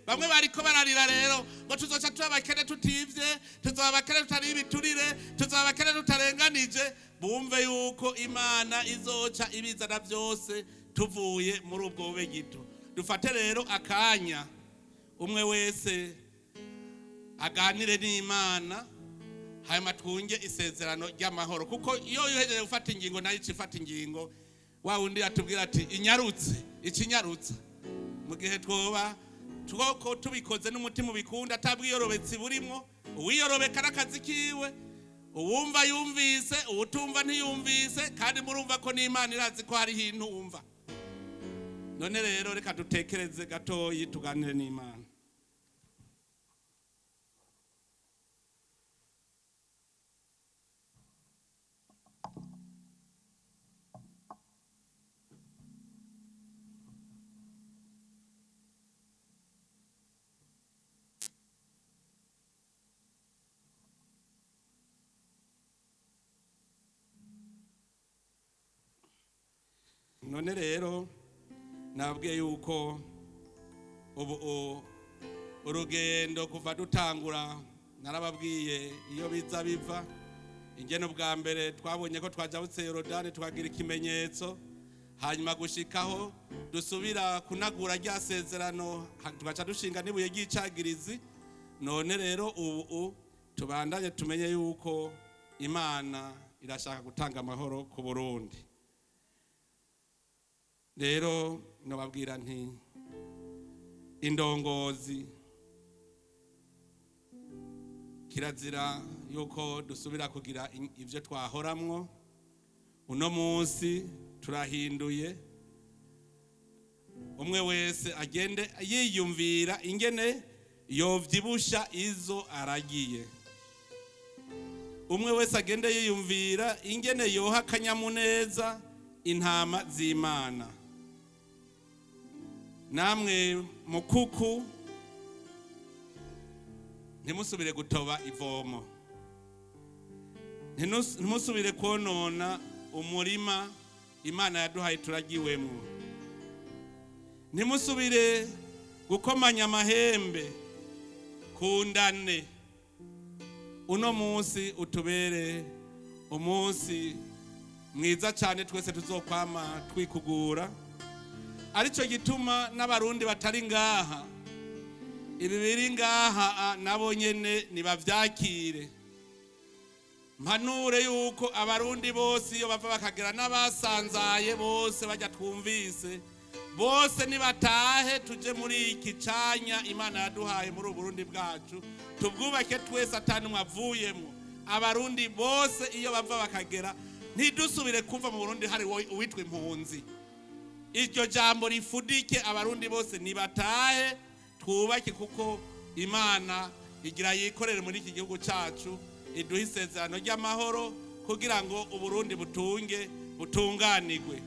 Bamwe bariko bararira rero ngo tuzoca tuba abakene tutivye, tuzoba abakene tutari ibiturire, tuzoba abakene tutarenganije. Bumve yuko Imana izoca ibizana byose tuvuye muri ubwo bube gito. Dufate rero akanya, umwe wese aganire n'Imana, hanyuma twunge isezerano ry'amahoro, kuko iyo uhejeje gufata ingingo nayo ica ifata ingingo. Wa wundi atubwira ati inyarutse ikinyarutse, mu gihe twoba twoko tubikoze n'umutima ubikunda, atabwiyorobetsi burimwo. Uwiyorobeka n'akazi kiwe, uwumva yumvise, uwutumva ntiyumvise, kandi murumva ko n'Imana irazi ko hariho intumva. None rero reka dutekereze gatoyi, tuganire n'Imana. None rero nabwiye yuko ubu urugendo kuva dutangura, narababwiye iyo biza biva ingene. Ubwa mbere twabonye ko twajabutse Yorodani, tukagira ikimenyetso, hanyuma gushikaho dusubira kunagura rya sezerano, tugaca dushinga n'ibuye ry'icagirizi. None rero ubu tubandanye, tumenye yuko Imana irashaka gutanga amahoro ku Burundi. Rero nababwira nti indongozi, kirazira yuko dusubira kugira ibyo twahoramwo. Uno munsi turahinduye, umwe wese agende yiyumvira ingene yovyibusha izo aragiye, umwe wese agende yiyumvira ingene yoha akanyamuneza intama z'Imana. Namwe mukuku, ntimusubire gutoba ivomo, ntimusubire konona umurima Imana yaduhaye turagiwemwo, ntimusubire gukomanya amahembe. Kundane. Uno munsi utubere umunsi mwiza cyane, twese tuzokwama twikugura. Aricyo gituma n'Abarundi batari ngaha, ibi biri ngaha nabo nyene nibavyakire. Mpanure yuko Abarundi bose iyo bava bakagera, n'abasanzaye bose bajya twumvise bose, nibatahe tuje muri iki canya Imana yaduhaye muri Uburundi bwacu, tubwubake twese atanumwe avuyemwo. Abarundi bose iyo bava bakagera, ntidusubire kumva mu Burundi hari uwitwa impunzi. Iryo jambo rifudike. Abarundi bose nibatahe twubake, kuko Imana igira yikorere muri iki gihugu cyacu, iduhe isezerano ry'amahoro kugira ngo Uburundi butunge butunganirwe.